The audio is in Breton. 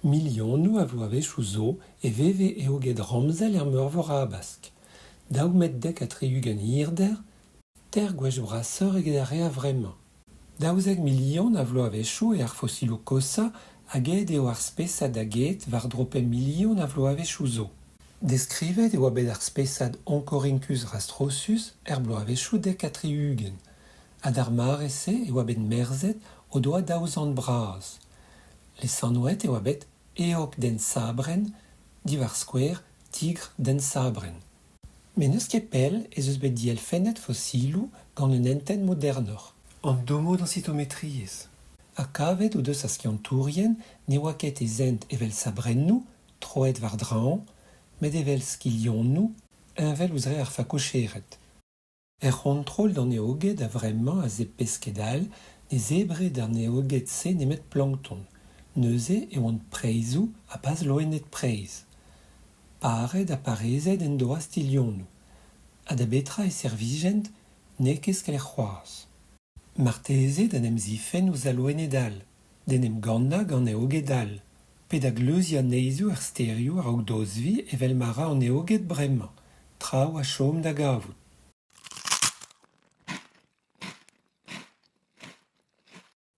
Milionoù a vloavezhioù zo e veve eoged ramzel er Meurvor Habask. Daou metr 70 hirder, teir gwech brasoc'h eget ar re a-vremañ. 12 milion a vloavezhioù eo ar fosiloù koshañ hag aet eo ar spesad da get war-dro 5 milion a vloavezhioù zo. Deskrivet e oa bet ar spesad Oncorhynchus rastrosus er bloavezhioù 70 ha d'ar mare-se e oa bet merzet o doa daou zant bras. Lesanvet e oa bet eog dent-sabrenn diwar skouer tigr dent-sabrenn. Met n'eus ket pell ez eus bet dielfennet fosiloù gant un hentenn modernoc'h. An domodañsitometriezh. Ha kavet o deus ar skiantourien ne oa ket e zent evel sabrennoù troet war-draoñ, met evel skilhonoù heñvel ouzh re ar fakochered. Er c'hontrol d'an eoged a-vremañ a zebr pesked all ne zebre d'an eoged-se nemet plankton, neuze e oant preizhoù ha pas loened-preizh. Pared ha parezed en doa stilhonoù. Ha da betra e servijent n'eo ket sklaer c'hoazh. Marteze d'en em zifenn ouzh al loened all, d'en em gannañ gant eoged all, pe da gleuziañ neizhioù er stêrioù a-raok dozviñ evel ma ra an eoged bremañ, traoù a chom da gavout.